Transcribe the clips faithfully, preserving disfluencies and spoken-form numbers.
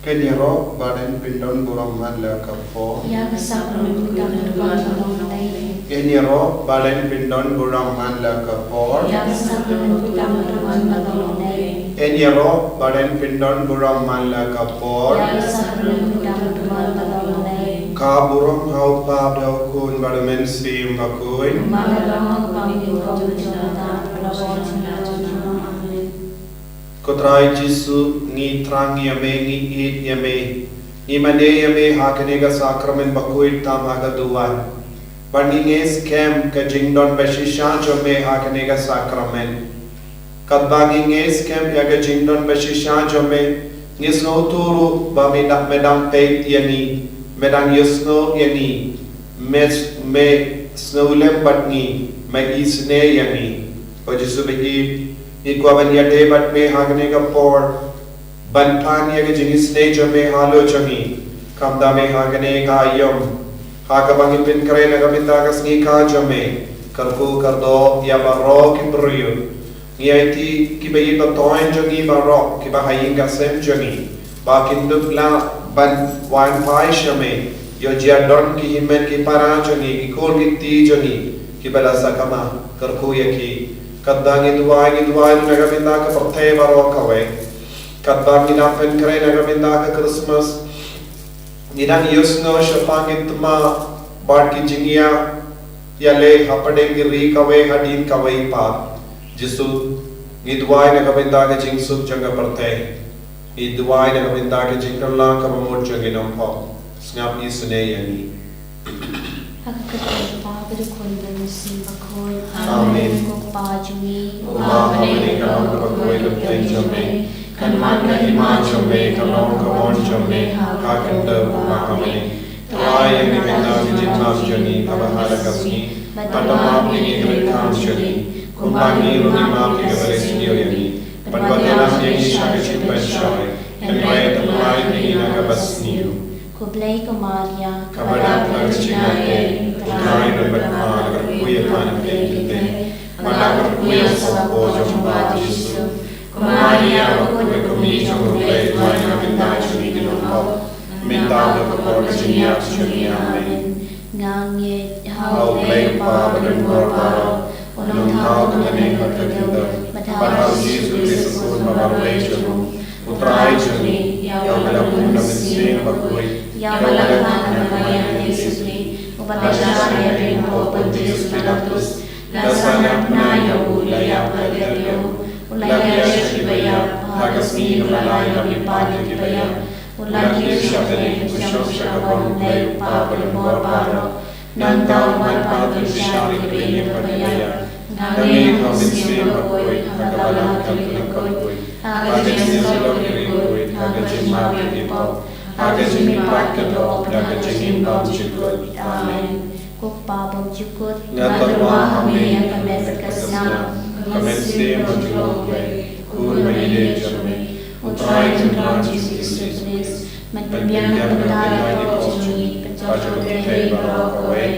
Yn ïaroh ba yn pyndon burom man la ka por. Ïa ka sakramen pyndonkam burom. Yn ïaroh ba yn pyndon burom man la ka por. Ïa ka sakramen pyndonkam burom. Yn ïaroh ba yn pyndon burom man la ka por. Ïa ka sakramen pyndonkam burom. Ka burom ha u Kpa bad ha u Khun bad ha u Mynsiem Bakhuid. Kumba ka long ha u Kpa, mynta bad ha u Kpa. Ko Trai Jisu, ngi thrang ïa me, ngi ïeit ïa me, ngi mane ïa me ha kane ka sakramen bakhuid tam ha ka duwan. Bad ngi ngeit skhem ka jingdon bashisha jong me ha kane ka sakramen. Katba ngi ngeit skhem ïa ka jingdon bashisha jong me, ngi sngewthuh ruh ba me dang, me dang peit ïa ngi, me dang ïohsngew ïa ngi, me, me sngewlem bad ngi, me isynei ïa ngi. Ko Jisu ba ïeit, ngi kwah ban ïadei bad me ha kane ka por, ban pan ïa ka jingisynei jong me halor jong ngi, kumta me ha kane ka aïom, ha kaba ngi pynkhreh na ka bynta ka sngi ka jong me, kyrkhu kyrdoh ïa baroh ki briew. Ngi aiti ki ba ïeit ba thoiñ jong ngi baroh, ki ba ha ïing ha sem jong ngi, ba kin dup lah ban wan phai sha me, ïoh jia don ki hynmen ki para jong ngi, ki khun ki kti jong ngi, ki ba la sakma, kyrkhu ïa ki. Katba ngi duwai, ngi duwai na ka bynta ka pyrthei baroh kawei. Katba ngi la pynkhreh na ka bynta ka Christmas, ngi dang ïohsngew shaphang ki thma bad ki jingïa, ïaleh hapdeng ki ri kawei hadien kawei pat. Jisu, ngi duwai na ka bynta ka jingsuk jong ka pyrthei. Ngi duwai na ka bynta ka jingkylla kaba mut jong ki nongpop. Sngap isynei ïa ngi. Ha ka kyrteng u Kpa bad u Khun bad u Mynsiem Bakhuid. Amen. Ko Kpa jong ngi, uba ha bneng, ka long ka kyrteng jong me. Kan wan ka hima jong me, kan long ka mon jong me ha ka khyndew kumba ha bneng. Trai ïa ngi mynta ka jingmap jong ngi kaba ha la ka sngi, bad map ïa ngi ki kam jong ngi, kumba ngi ruh ngi map ïa kiba ri sniew ïa ngi. Bad wat ïalam ïa ngi sha ka jingpynshoi, hynrei to pynlait ïa ngi na kaba sniew. Ko Blei ko Maria, kaba dap da ka jingïaid, U Trai u don bad pha, la kyrkhu ïa pha na pdeng ki kmie, bad la kyrkhu ïa u kpoh jong pha u Jisu. Ko Maria bakhuid, ko Kmie jong U Blei, duwai na ka bynta jong ngi ki nongpop, mynta bad ha ka por ka jingïap jong ngi. Amen. Nga ngeit ha U Blei U Kpa badonbor baroh, u nongthaw ka bneng bad ka khyndew, bad ha U Jisu Khrist u Khun ba marwei jong u, U Trai jong ngi, ïa uba la bun na Mynsiem Bakhuid, ïa uba la kha na ka Maria Theisotti, uba la shah ïa u riewpop Pontius Pilatus, la sahnarphna ïa u, la ïap, la tep ïa u, u la hiar sha kiba ïap, ha ka sngi kaba lai u la mihpat ïa kiba ïap, u la kiew sha bneng, u shong sha ka bor U Blei U Kpa badonbor baroh. Nangta un wan pat ban bishar ïa kiba ïeit bad kiba ïap. Nga ngeit ha U Mynsiem Bakhuid, ha ka Balang Katholik bakhuid, ha ka jingïasyllok ïa ki riewkhuid, ha ka jingmap ïa ki pop, ha ka jingmihpat ka dohnud, ha ka jingim bymjukut. Amen. Ko Kpa bymjukut, nga tyrwa ha me ïa ka met bad ka snam, ka mynsiem bad u longkmie, u khun bad ïing jong me, U Trai Kynrad Jisu Khrist, men pynbiang na ka bynta ki pop jong ngi bad jong ka pyrthei baroh kawei.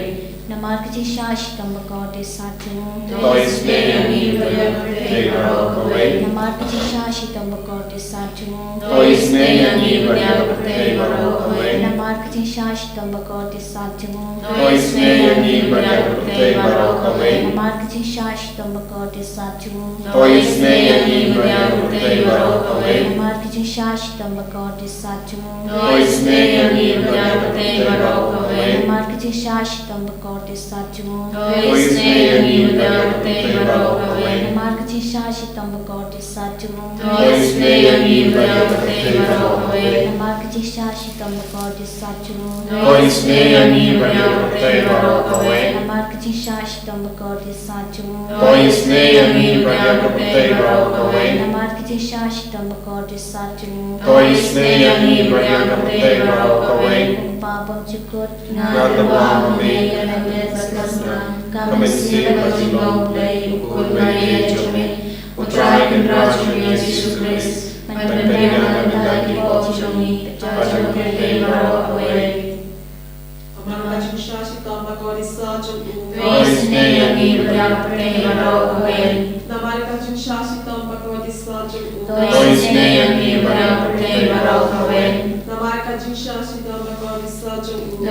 Namar ka jingshah shitom bakordit sat jong u, to isynei ïa ngi bad ïa ka pyrthei baroh kawei. Namar ka jingshah shitom bakordit sat jong u, to isynei ïa ngi bad ïa ka pyrthei baroh kawei. Namar ka jingshah shitom bakordit sat jong u, to isynei ïa ngi bad ïa ka pyrthei baroh kawei. Namar ka jingshah shitom bakordit sat jong u, to isynei ïa ngi bad ïa ka pyrthei baroh kawei. Namar ka jingshah shitom bakordit sat jong u, to isynei ïa ngi bad ïa ka pyrthei baroh kawei. Namar ka jingshah shitom bakordit sat jong u, to isynei ïa ngi bad ïa ka pyrthei baroh kawei. Namar ka jingshah shitom bakordit sat jong u, to isynei ïa ngi bad ïa ka pyrthei baroh kawei. Namar ka jingshah shitom bakordit sat jong u, to isynei ïa ngi bad ïa ka pyrthei baroh kawei. Namar ka jingshah shitom bakordit sat jong u, to isynei ïa ngi bad ïa ka pyrthei baroh kawei. Namar ka jingshah shitom bakordit sat jong u, to isynei ïa ngi bad ïa ka pyrthei baroh kawei. Ko Kpa bymjukut, nga tyrwa ha me ïa ka met bad ka snam, ka mynsiem bad u longkmie, u khun bad ïing jong me, U Trai Kynrad jong ngi Jisu Khrist, men pynbiang na ka bynta ki pop jong ngi bad jong ka pyrthei baroh kawei. Namar ka jingshah shitom bakordit sat jong u, to isynei ïa ngi bad ïa ka pyrthei baroh kawei. Namar ka jingshah shitom bakordit sat jong u, to isynei ïa ngi bad ïa ka pyrthei baroh kawei.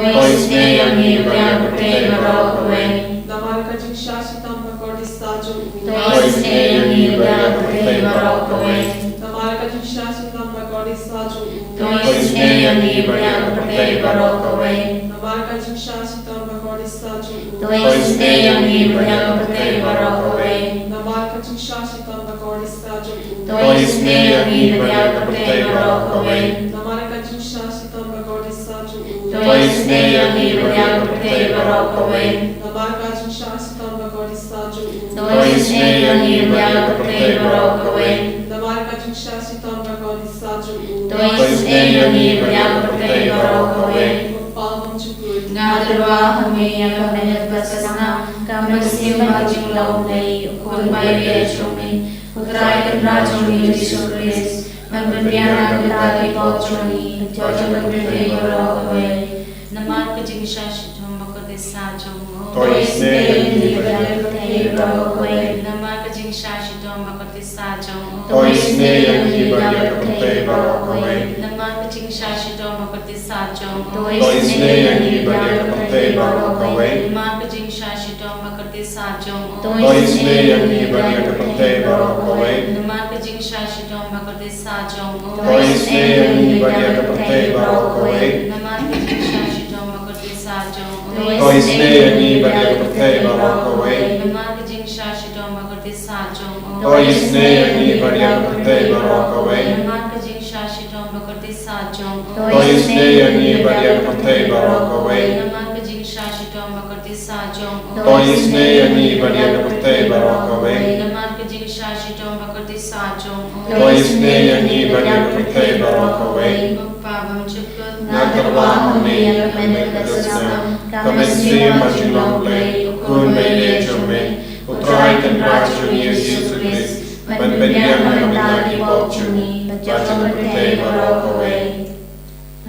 To isynei ïa ngi bad ïa ka pyrthei baroh kawei. Namar ka jingshah shitom bakordit sah jong u. To isynei ïa ngi bad ïa ka pyrthei baroh kawei. Namar ka jingshah shitom bakordit sah jong u. To isynei ïa ngi bad ïa ka pyrthei baroh kawei. Namar ka jingshah shitom bakordit sah jong u. To isynei ïa ngi bad ïa ka pyrthei baroh kawei. Namar ka jingshah shitom bakordit sah jong u. To isynei ïa ngi bad ïa ka pyrthei baroh kawei. Namar ka jingshah shitom bakordit sah jong u. To isynei ïa ngi bad ïa ka pyrthei baroh kawei. Namar ka jingshah shitom bakordit sah jong u. To isynei ïa ngi bad ïa ka pyrthei baroh kawei. Namar ka jingshah shitom bakordit sah jong u. To isynei ïa ngi bad ïa ka pyrthei baroh kawei. Ko Kpa bymjukut. Nga tyrwa ha me ïa ka met bad ka snam, ka mynsiem bad ka jinglong U Blei, U Khun ba ïeit jong me, U Trai Kynrad jong ngi Jisu Khrist, ban pynbiang ïa kita ki pop jong ngi bad jong ka pyrthei baroh kawei. Namar ka jingshah shitom bakordit sah jong u. To isynei ïa ngi bad ïa ka pyrthei baroh kawei. Namar ka jingshah shitom bakordit sah jong u. To isynei ïa ngi bad ïa ka pyrthei baroh kawei. Namar ka jingshah shitom bakordit sah jong u. To isynei ïa ngi bad ïa ka pyrthei baroh kawei. Namar ka jingshah shitom bakordit sah jong u. To isynei ïa ngi bad ïa ka pyrthei baroh kawei. Namar ka jingshah shitom bakordit sah jong u. To isynei ïa ngi bad ïa ka pyrthei baroh kawei. Namar ka jingshah shitom bakordit sah jong u. To isynei ïa ngi bad ïa ka pyrthei baroh kawei. Namar ka jingshah shitom bakordit sah jong u. To isynei ïa ngi bad ïa ka pyrthei baroh kawei. Namar ka jingshah shitom bakordit sah jong u. To isynei ïa ngi bad ïa ka pyrthei baroh kawei. Namar ka jingshah shitom bakordit sah jong u. To isynei ïa ngi bad ïa ka pyrthei baroh kawei. Namar ka jingshah shitom bakordit sah jong u. To isynei ïa ngi bad ïa ka pyrthei baroh kawei. Ko Kpa bymjukut. Nga tyrwa ha me ïa ka met bad ka snam, ka mynsiem bad ka jinglong U Blei, U Khun ba ïeit jong me, U Trai Kynrad jong ngi Jisu Khrist, ban pynbiang ïa kita ki pop jong ngi bad jong ka pyrthei baroh kawei.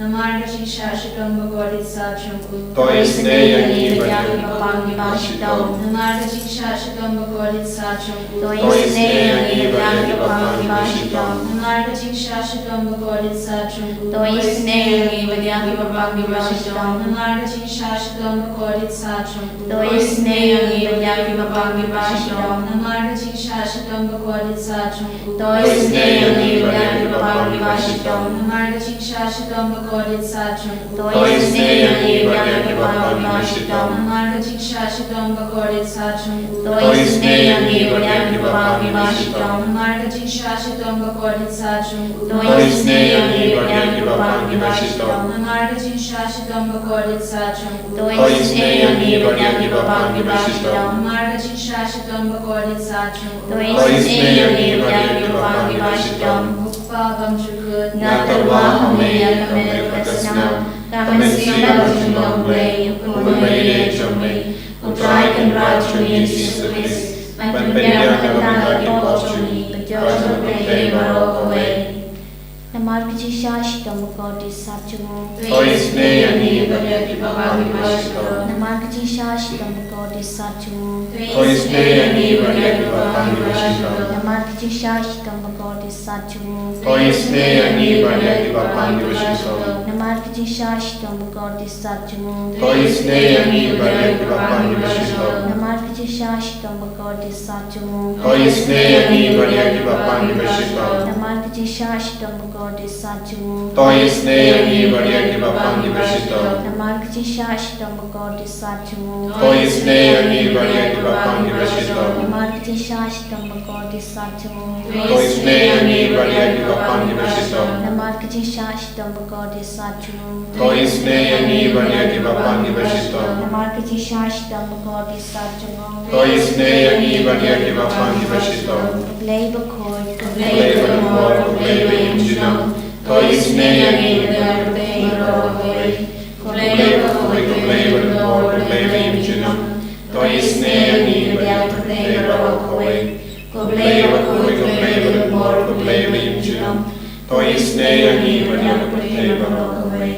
Namar ka jingshah shitom bakordit sah jong u. To isynei ïa ngi bad ïa kiba pang kiba shitom. Namar ka jingshah shitom bakordit sah jong u. To isynei ïa ngi bad ïa kiba pang kiba shitom. Namar ka jingshah shitom bakordit sah jong u. To isynei ïa ngi bad ïa kiba pang kiba shitom. Namar ka jingshah shitom bakordit sah jong u. To isynei ïa ngi bad ïa kiba pang kiba shitom. Namar ka jingshah shitom bakordit sah jong u. To isynei ïa ngi bad ïa kiba pang kiba shitom. Namar ka jingshah shitom bakordit sah jong u. To isynei ïa ngi bad ïa kiba pang kiba shitom. Namar ka jingshah shitom bakordit sah jong u. To isynei ïa ngi bad ïa kiba pang kiba shitom. Namar ka jingshah shitom bakordit sah jong u. To isynei ïa ngi bad ïa kiba pang kiba shitom. Namar ka jingshah shitom bakordit sah jong u. To isynei ïa ngi bad ïa kiba pang kiba shitom. Namar ka jingshah shitom bakordit sah jong u. To isynei ïa ngi bad ïa kiba pang kiba shitom. Ko Kpa bymjukut. Nga tyrwa ha me ïa ka met bad ka snam, ka mynsiem bad ka jinglong U Blei, U Khun ba ïeit jong me, U Trai Kynrad jong ngi Jisu Khrist, ban pynbiang ïa kita ki pop jong ngi bad jong ka pyrthei baroh kawei. Namar ka jingshah shitom bakordit sah jong u. To isynei ïa ngi bad ïa kiba pang kiba shitom. Namar ka jingshah shitom bakordit sah jong u. To isynei ïa ngi bad ïa kiba pang kiba shitom. Namar ka jingshah shitom bakordit sah jong u. To isynei ïa ngi bad ïa kiba pang kiba shitom. Namar ka jingshah shitom bakordit sah jong u. To isynei ïa ngi bad ïa kiba pang kiba shitom. Namar ka jingshah shitom bakordit sah jong u. To isynei ïa ngi bad ïa kiba pang kiba shitom. Namar ka jingshah shitom bakordit sah jong u. To isynei ïa ngi bad ïa kiba pang kiba shitom. Namar ka jingshah shitom bakordit sah jong u. To isynei ïa ngi bad ïa kiba pang kiba shitom. Namar ka jingshah shitom bakordit sah jong u. To isynei ïa ngi bad ïa kiba pang kiba shitom. Namar ka jingshah shitom bakordit sah jong u. To isynei ïa ngi bad ïa kiba pang kiba shitom. Namar ka jingshah shitom bakordit sah jong u. To isynei ïa ngi bad ïa kiba pang kiba shitom. Ko Blei bakhuid, ko Blei badonbor, ko Blei ba im junom. To isynei ïa ngi bad ïa ka pyrthei baroh kawei. Ko Blei bakhuid, ko Blei badonbor, ko Blei ba im junom. To isynei ïa ngi bad ïa ka pyrthei baroh kawei. Ko Blei bakhuid, ko Blei badonbor, ko Blei ba im junom. To isynei ïa ngi bad ïa ka pyrthei baroh kawei.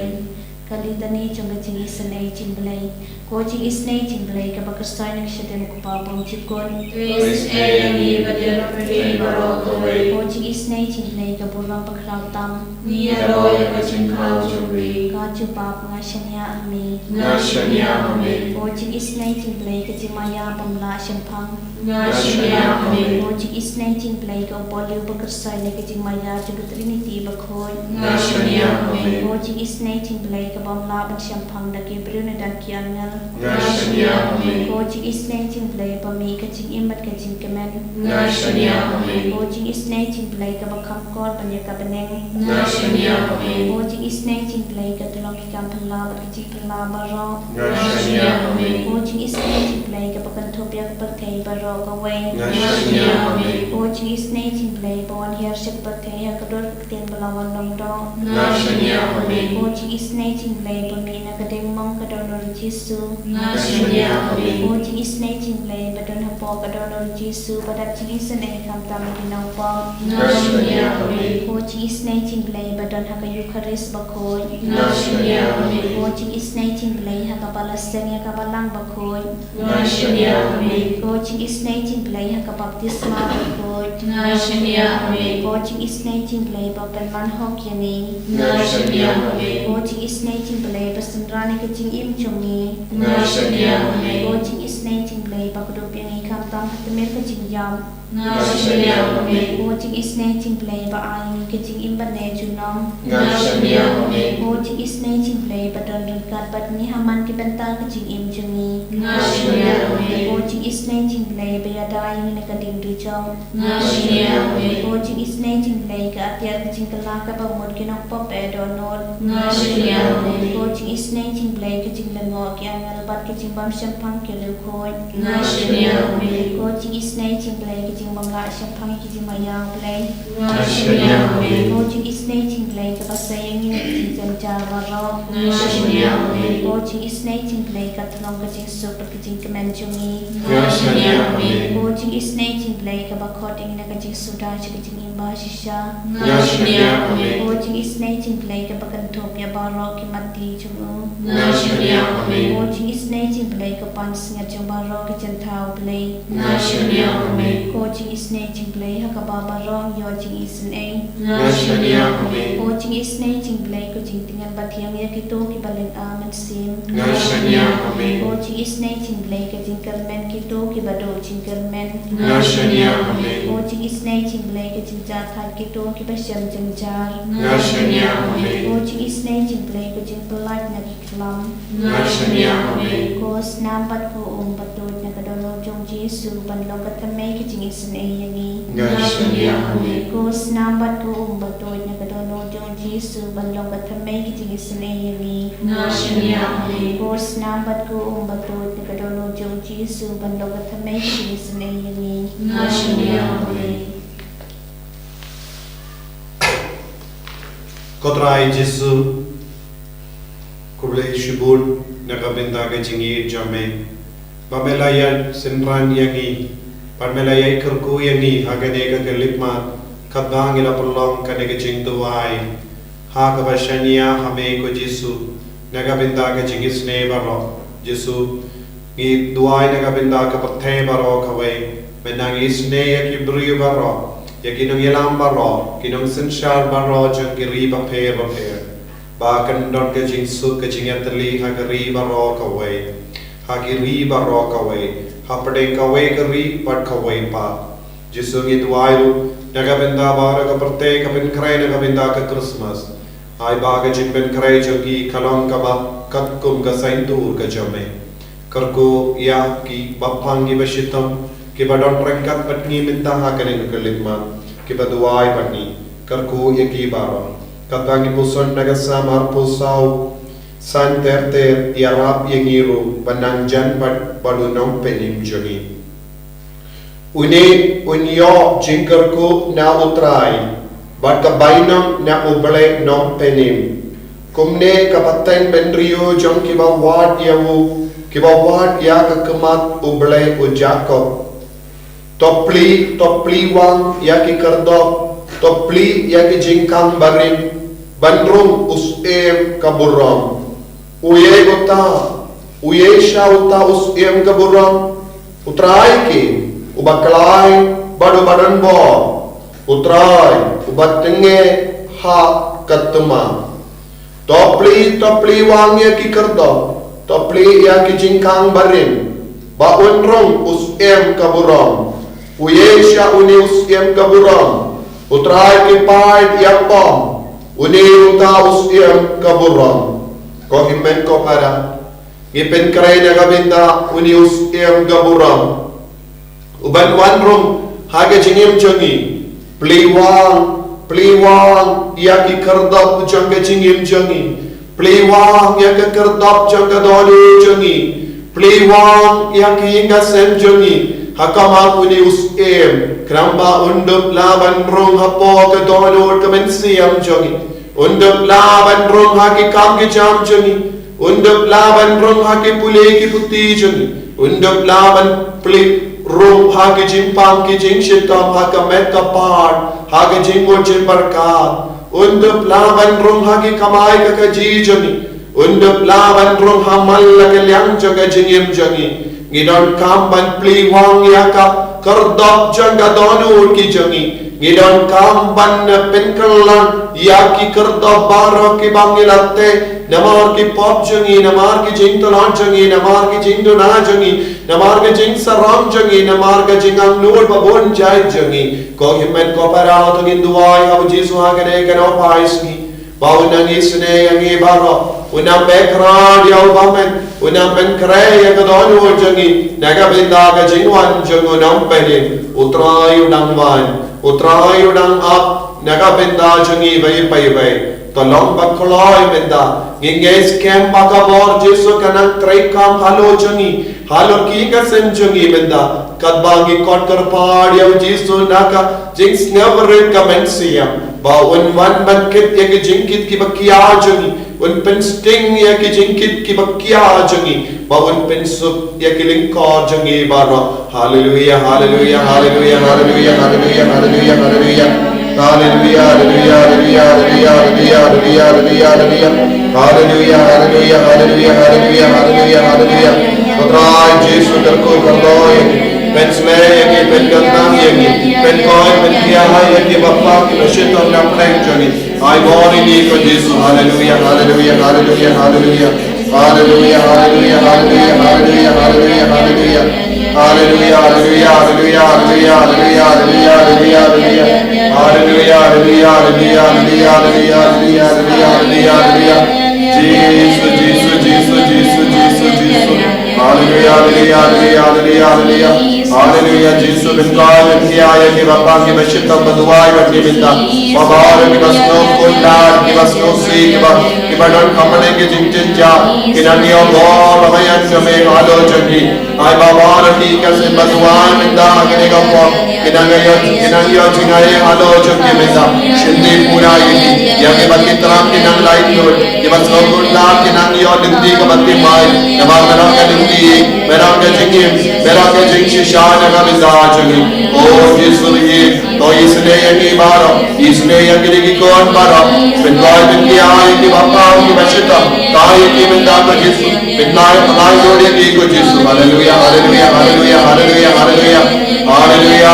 Ka Litani jong ka jingisynei jong U Blei. Ko Ko jingisynei jong U Blei kaba khuslai na ka shadem u kpa bymjukut. To isynei ïa ngi bad ïa ka pyrthei baroh kawei. Ko jingisynei jong U Blei ka burom bakhraw tam. Ngi ïaroh ïa ka jingkhaw jong U Blei. Ka jubab, nga shaniah ha me. Nga shaniah ha me. Ko jingisynei jong U Blei ka jingmaïa bym lah shemphang. Nga shaniah ha me. Ko jingisynei jong U Blei ka u Blei uba khuslai na ka jingmaïa jong ka Trinity bakhuid. Nga shaniah ha me. Ko jingisynei jong U Blei ka bym lah ban shemphang da ki briew ne da ki angel. Nga shaniah ha me. Ko jingisynei jong U Blei ba mih ka jingim bad ka jingkmen. Nga shaniah ha me. Ko jingisynei jong U Blei kaba kham kor ban ïa ka bneng. Nga shaniah ha me. Ko jingisynei jong U Blei ka tyllong ki kam phylla bad ki jingphylla baroh. Nga shaniah ha me. Ko jingisynei jong U Blei kaba kynthup ïa ka pyrthei baroh kawei. Nga shaniah ha me. Ko jingisynei jong U Blei ba wan hiar sha ka pyrthei ha ka dur ka ktien ba la wan long doh. Nga shaniah ha me. Ko jingisynei jong U Blei ba mih na ka diengmong ka dohnud u Jisu. Nga shaniah ha me. Ko jingisynei jong U Blei ba don hapoh ka dohnud u Jisu ba dap jingisynei khamtam ïa ki nongpop. Nga shaniah ha me. Ko jingisynei jong U Blei ba don ha ka Eukharist bakhuid. Nga shaniah ha me. Ko jingisynei jong U Blei ha kaba la seng ïa ka balang bakhuid. Nga shaniah ha me. Ko jingisynei jong U Blei ha ka baptisma bakhuid. Nga shaniah ha me. Ko jingisynei jong U Blei ba pynman hok ïa ngi. Nga shaniah ha me. Ko jingisynei jong U Blei ba synran ïa ka jingim jong ngi. Nga shaniah ha me. Ko jingisynei jong U Blei ba kdup ïa ngi khamtam ha tmier ka jingïap. Nga shaniah ha me. Ko jingisynei jong U Blei ba ai ïa ngi ka jingim bad ne junom. Nga shaniah ha me. Ko jingisynei jong U Blei ba don ryngkat bad ngi ha man ki bynta ka jingim jong ngi. Nga shaniah ha me. Ko jingisynei jong U Blei ba ïada ïa ngi na ka ding dujok. Nga shaniah ha me. Ko jingisynei jong U Blei ka atiar ka jingkylla kaba mut ki nongpop ba dohnud. Nga shaniah ha me. Ko jingisynei jong U Blei ka jinglyngngoh ki angel bad ka jingbym shemphang ki riewkhuid. Nga shaniah ha me. Ko jingisynei jong U Blei ka jingbym lah shemphang ki jingmaïa U Blei. Nga shaniah ha me. Ko jingisynei jong U Blei kaba sei ïa ngi na ka jingjynjar baroh. Nga shaniah ha me. Ko jingisynei jong U Blei ka tyllong ka jingsuk bad ka jingkmen jong ngi. Nga shaniah ha me. Ko jingisynei jong U Blei kaba khot ïa ngi na ka jingsuda sha ka jingim ba shisha. Nga shaniah ha me. Ko jingisynei jong U Blei kaba kynthup ïa baroh ki matti jong u. Nga shaniah ha me. Ko jingisynei jong U Blei ka pansngiat jong baroh ki jingthaw Blei. Nga shaniah ha me. Ko jingisynei jong U Blei ha kaba baroh ngi ïoh jingisynei. Nga shaniah ha me. Ko jingisynei jong U Blei ka jingtngen bathiang ïa kito kiba lynga mynsiem. Nga shaniah ha me. Ko jingisynei jong U Blei ka jingkyrmen kito kiba duh jingkyrmen. Nga shaniah ha me. Ko jingisynei jong U Blei ka jingjahthait kito kiba shem jynjar. Nga shaniah ha me. Ko jingisynei jong U Blei ka jingpyllait na ki khlam. Nga shaniah ha me. Ko snam bad ko um ba tuid na ka dohnud jong u Jisu ban long ka thymmei ka jingisynei ïa ngi. Nga shaniah ha me. Ko snam bad ko um ba tuid na ka dohnud jong u Jisu ban long ka thymmei ka jingisynei ïa ngi. Nga shaniah ha me. Ko snam bad ko um ba tuid na ka dohnud jong u Jisu ban long ka thymmei ka jingisynei ïa ngi. Nga shaniah ha me. Ko Trai Jisu, khublei shibun na ka bynta ka jingïeit jong me ba me la ïa synran ïa ngi, ba me la ïa kyrkhu ïa ngi ha kane ka khyllipmat, kaba ngi la pynlong kane ka jingduwai ha kaba shaniah ha me ko Jisu, na ka bynta ka jingisynei baroh. Jisu, ngi duwai na ka bynta ka pyrthei baroh kawei. Me nang isynei ïa ki briew baroh, ïa ki nongïalam baroh, ki nongsynshar baroh jong ki ri bapher bapher, ba kan don ka jingsuk ka jingïatylli ha ka ri baroh kawei, ha ki ri baroh kawei, hapdeng kawei ka ri bad kawei pat. Jisu, ngi duwai ruh na ka bynta baroh ka pyrthei ka pynkhreh na ka bynta ka Christmas. Ai ba ka jingpynkhreh jong ki ka long kaba katkum ka saiñdur ka jong me. Kyrkhu ïa ki bapang ki bashitom kiba don ryngkat bad ngi mynta ha kane ka khyllipmat, kiba duwai bad ngi. Kyrkhu ïa ki baroh. Katba ngi puson na ka Salm arphew saw, san ter ter, ïarap ïa ngi ruh ban nang jan bad bad u Nongpynim jong ngi. Une un ïoh jingkyrkhu na u Trai, bad ka bainong na u Blei Nongpynim. Kumne ka pateng bynriew jong kiba wad ïa u, kiba wad ïa ka khmat u Blei u Jakob. To plie, to plie wang ïa ki khyrdop, to plie ïa ki jingkhang barit, ban rung u Syiem ka burom. U ïeit uta U Yesha uta u Syiem ka burom, U Trai ki, uba kloi bad uba don bor, U Trai uba tynge ha ka tma. To plie, to plie wang ïa ki khyrdop, to plie ïa ki jingkhang barim, ba un rung u Syiem ka burom. U Yesha une u Syiem ka burom, U Trai ki paid ïa pom, une uta u Syiem ka burom. Ko hynmen ko para, ngi pynkhreh na ka bynta une u Syiem ka burom, uban wan rung ha ka jingim jong ngi. Plie wang, plie wang ïa ki khyrdop jong ka jingim jong ngi. Plie wang ïa ka khyrdop jong ka dohnud jong ngi. Plie wang ïa ki ïing ka sem jong ngi ha khmat une u Syiem, khnang ba un dup lah ban rung hapoh ka dohnud ka mynsiem jong ngi. Un dup lah ban rung ha ki kam ki jam jong ngi. Un dup lah ban rung ha ki pule ki puthi jong ngi. Un dup lah ban plie rung ha ki jingpang ki jingshitom, ha ka met ka phad, ha ka jingmut jingpyrkhat. Un dup lah ban rung ha ki kamai ka kajih jong ngi. Un dup lah ban rung ha man la ka liang jong ka jingim jong ngi. Ngi donkam ban plie wang ïa ka khyrdop jong ka dohnud ki jong ngi. Ngi donkam ban pynkylla ïa ki khyrdop baroh kiba ngi la teh namar ki pop jong ngi, namar ki jingtlot jong ngi, namar ki jingduna jong ngi, namar ki jingsarong jong ngi, namar ka jingangnud babun jait jong ngi. Ko hynmen ko para, to ngin duwai ha u Jisu ha kane ka nongpynsngi, ba un nang isynei ïa ngi baroh, un nang pynkhreh ïa u bymman, un nang pynkhreh ïa ka dohnud jong ngi na ka bynta ka jingwan jong u Nongpynim. U Trai u nang wan, U Trai u nang ap na ka bynta jong ngi iwei pa iwei. To long ba kloi mynta. Ngi ngeit skhem ba ka bor Jisu ka nang treikam halor jong ngi, halor ki ïing ka sem jong ngi mynta, katba ngi khot kyrpad ïa u Jisu na ka jingsngewrit ka mynsiem, ba un wan ban kit ïa ki jingkit kiba khia jong ngi, un pynsting ïa ki jingkit kiba khia jong ngi, ba un pynsuk ïa ki lyngkor jong ngi baroh. Haleluia, haleluia, haleluia, haleluia, haleluia, haleluia, haleluia. Haleluia, haleluia, haleluia, haleluia, haleluia, haleluia, haleluia. Haleluia, haleluia, haleluia, haleluia, haleluia. Ko Trai Jisu, kyrkhu kyrdoh ïa ngi, pynsleh ïa ngi, pynkyntang ïa ngi, pynkoit pynkhia ïa kiba pang kiba shitom na pdeng jong ngi. Ai bor ïa ngi ko Jisu. Haleluia, haleluia, haleluia, haleluia. Haleluia, haleluia, haleluia, haleluia, haleluia, haleluia. Haleluia, haleluia, haleluia, haleluia, haleluia, haleluia, haleluia. Haleluia, haleluia, haleluia, haleluia, haleluia, haleluia, haleluia, haleluia. Jisu, Jisu, Jisu, Jisu, Jisu, Jisu. Haleluia, haleluia, haleluia, haleluia, haleluia. Haleluia, Jisu, pynkoit pynkhia ïa kiba pang kiba shitom, ba duwai bad ngi mynta. Ba baroh kiba sngewkhuslai, kiba sngewsih, kiba, kiba don kham bha ki jingjynjar, ki nang ïoh bor ba ïa ka jingim halor jong ngi. Ai ba baroh ki ka sngewbha duwai mynta ha kane ka por, ki nang ïoh, ki nang ïoh jingaiei halor jong ngi mynta. Shim pura ïa ki, ïa kiba ki thrang ki nang laitluid, kiba sngewkhuslai ki nang ïoh lynti kaba thymmai. Namar me long ka lynti, me long ka jingim, me long ka jingshisha na ka bynta jong ngi. O Jisu, to isynei ïa ngi baroh, isynei ïa kine ki khun baroh. Pynkoit pynkhia ïa kiba pang kiba shitom, tai ïa ki mynta ko Jisu. Pynlait, pynlait lut ïa ki ko Jisu. Haleluia, haleluia, haleluia, haleluia, haleluia. Haleluia,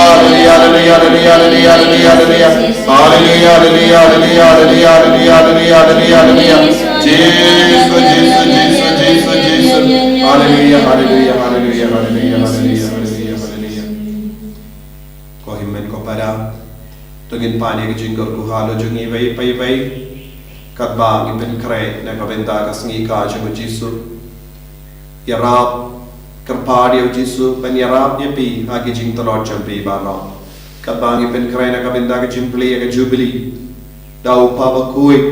haleluia, haleluia, haleluia, haleluia, haleluia. Haleluia, haleluia, haleluia, haleluia, haleluia, haleluia, haleluia. Jisu, Jisu, Jisu, Jisu, Jisu. Haleluia, haleluia, haleluia, haleluia, haleluia, haleluia, haleluia. Ko hynmen ko para, to ngin pan ïa ka jingkyrkhu halor jong ngi iwei pa iwei. Katba ngi pynkhreh na ka bynta ka sngi ka jong u Jisu. Ïarap, kyrpad ïa u Jisu ban ïarap ïa phi ha ki jingtlot jong phi baroh. Katba ngi pynkhreh na ka bynta ka jingplie ïa ka Jubili da u Papa Bakhuid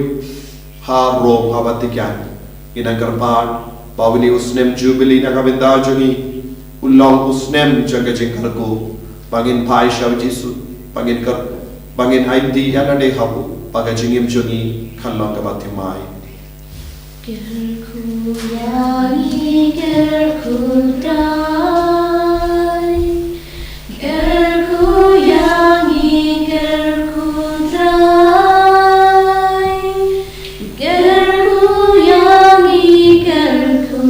ha Rome ha Vatican. Ngi nang kyrpad ba une u snem Jubili na ka bynta jong ngi un long u snem jong ka jingkyrkhu, ba ngin phai sha u Jisu, ba ngin kyr-, ba ngin aiti ïa lade ha u, ba ka jingim jong ngi kan long kaba thymmai. Kyrkhu ïa ngi, kyrkhu Trai. Kyrkhu ïa ngi, kyrkhu Trai. Kyrkhu ïa ngi, kyrkhu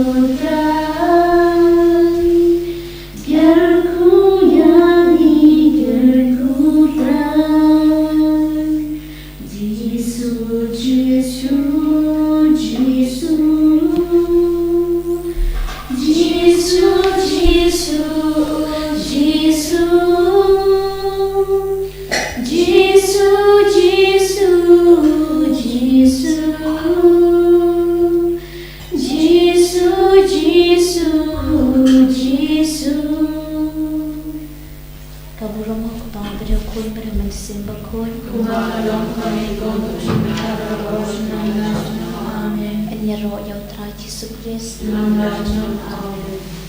Sim Bakhuid. Kumba ka long ka ngi kum ka jingkyrkhu. Amen. Ngi ïaroh ïa U Trai Jisu Khrist. Amen.